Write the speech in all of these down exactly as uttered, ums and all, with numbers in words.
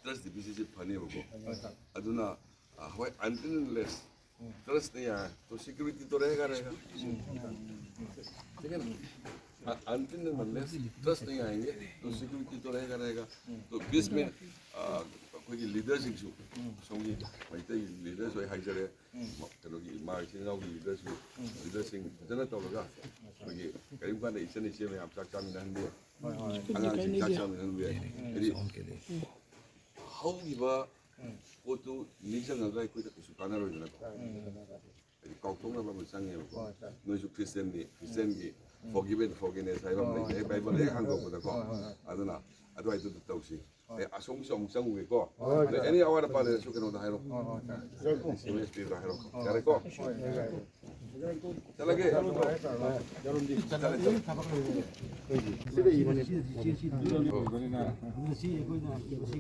ꯇ꯭ꯔꯁ ꯗꯤꯐꯤꯁꯤꯠꯁꯤ ꯐꯅꯦꯕꯀꯣ꯫ ꯑꯗꯨꯅ, ꯑ, ꯍꯣꯏ, until unless trust नहीं आया तो security तो रहेगा, रहेगा। ठीक है ना? अ, until and unless trust नहीं आएंगे तो security तो रहेगा, रहेगा। तो बीच में, ꯑ, ꯑꯩꯈꯣꯏꯒꯤ ꯂꯤꯗꯔꯁꯤꯡꯁꯨ, ꯁꯣꯝꯒꯤ ꯃꯩꯇꯩ ꯂꯤꯗꯔꯁꯨ ꯑꯩ ꯍꯥꯏꯖꯔꯦ, ꯀꯩꯅꯣꯒꯤ ꯏꯃꯥ ꯏꯆꯤꯟ ꯏꯅꯥꯎꯒꯤ ꯂꯤꯗꯔꯁꯨ, ꯂꯤꯗꯔꯁꯤꯡ ꯐꯖꯅ ꯇꯧꯔꯒ ꯑꯩꯈꯣꯏꯒꯤ ꯀꯔꯤꯒꯨꯝꯕ ꯀꯥꯟꯗ ꯏꯆꯟ ꯏꯆꯦ ꯃꯌꯥꯝ ꯆꯥꯛ ꯆꯥꯃꯤꯟꯅꯍꯟꯕ ꯌꯥꯏ, ꯑꯉꯥꯡꯁꯤꯡ ꯆꯥꯛ ꯆꯥꯃꯤꯟꯅꯍꯟꯕ ꯌꯥꯏ꯫ ꯍꯥꯏꯗꯤ ꯍꯧꯈꯤꯕ ꯄꯣꯠꯇꯨ ꯅꯤꯡꯁꯤꯡꯉꯒ ꯑꯩꯈꯣꯏꯗ ꯀꯩꯁꯨ ꯀꯥꯟꯅꯔꯣꯏꯗꯅꯀꯣ꯫ ꯍꯥꯏꯗꯤ ꯀꯥꯎꯊꯣꯛꯅꯕ ꯑꯃ ꯆꯪꯉꯦꯕꯀꯣ꯫ ꯅꯣꯏꯁꯨ ꯈ꯭ꯔꯤꯁꯇꯤꯌꯥꯟꯅꯤ, ꯈ꯭ꯔꯤꯁꯇꯤꯌꯥꯟꯒꯤ forgive and forgiveness ꯍꯥꯏꯕ ꯑꯃ ꯂꯩ꯫ ꯍꯦꯛ ꯕꯥꯏꯕꯜ ꯍꯦꯛ ꯍꯥꯡꯗꯣꯛꯄꯗꯀꯣ꯫ ꯑꯗꯨꯅ ꯑꯗꯨꯋꯥꯏꯗꯨꯗ ꯇꯧꯁꯤ꯫ ꯑꯦ, ꯑꯁꯣꯝꯒꯤꯁꯨ ꯑꯃꯨꯛ ꯆꯪꯉꯨꯒꯦꯀꯣ꯫ ꯑꯗ ꯑꯦꯅꯤ ꯑꯋꯥꯠ ꯑꯄꯥ ꯂꯩꯔꯁꯨ ꯀꯩꯅꯣꯗ ꯍꯥꯏꯔꯣ꯫ ꯑꯦꯁ ꯑꯦꯝ ꯑꯦꯁ ꯄꯤꯗ ꯍꯥꯏꯔꯣ꯫ ꯌꯥꯔꯦꯀꯣ? ꯆꯠꯂꯒꯦ꯫ ꯁꯤꯗ ꯏꯕꯅꯤ꯫ ꯉꯁꯤ ꯑꯩꯈꯣꯏꯅ ꯉꯁꯤ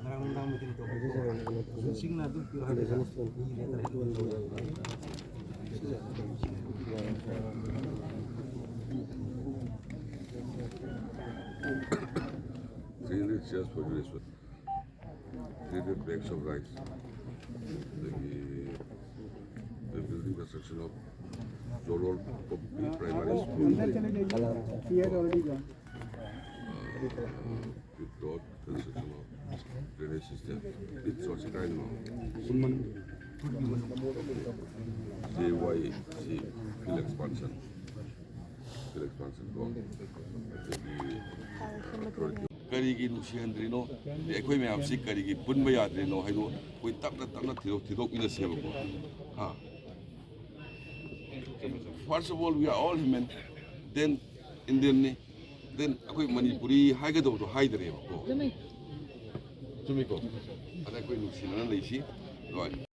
ꯉꯔꯥꯡ ꯅꯨꯡꯗꯥꯡ ꯃꯤꯇꯤꯡ ꯇꯧꯕꯗꯣ ꯁꯤꯡꯅ ꯑꯗꯨꯝ ꯄꯤꯔꯛꯑꯒ Three hundred shares for Village Three hundred bags of rice. ꯑꯗꯒꯤ the building construction of Jorol Primary School. With road construction of drainage system. It's also kind of J Y C field expansion. Field expansion ꯀꯣ꯫ ꯑꯗꯒꯤ ꯀꯔꯤꯒꯤ ꯅꯨꯡꯁꯤꯍꯟꯗ꯭ꯔꯤꯅꯣ? ꯑꯗꯩ ꯑꯩꯈꯣꯏ ꯃꯌꯥꯝꯁꯤ ꯀꯔꯤꯒꯤ ꯄꯨꯟꯕ ꯌꯥꯗ꯭ꯔꯤꯅꯣ ꯍꯥꯏꯗꯣ ꯑꯩꯈꯣꯏ ꯇꯞꯅ ꯇꯞꯅ ꯊꯤꯗꯣꯛ-, ꯊꯤꯗꯣꯛꯃꯤꯟꯅꯁꯦꯕꯀꯣ꯫ ꯍꯥ? First of all, we are all human. Then Indian ꯅꯤ꯫ Then ꯑꯩꯈꯣꯏ ꯃꯅꯤꯄꯨꯔꯤ ꯍꯥꯏꯒꯗꯧꯕꯗꯣ ꯍꯥꯏꯗ꯭ꯔꯦꯕꯀꯣ꯫ ꯆꯨꯝꯃꯤꯀꯣ? ꯑꯗ ꯑꯩꯈꯣꯏ ꯅꯨꯡꯁꯤꯅꯅ ꯂꯩꯁꯤ꯫ ꯍꯣꯏ꯫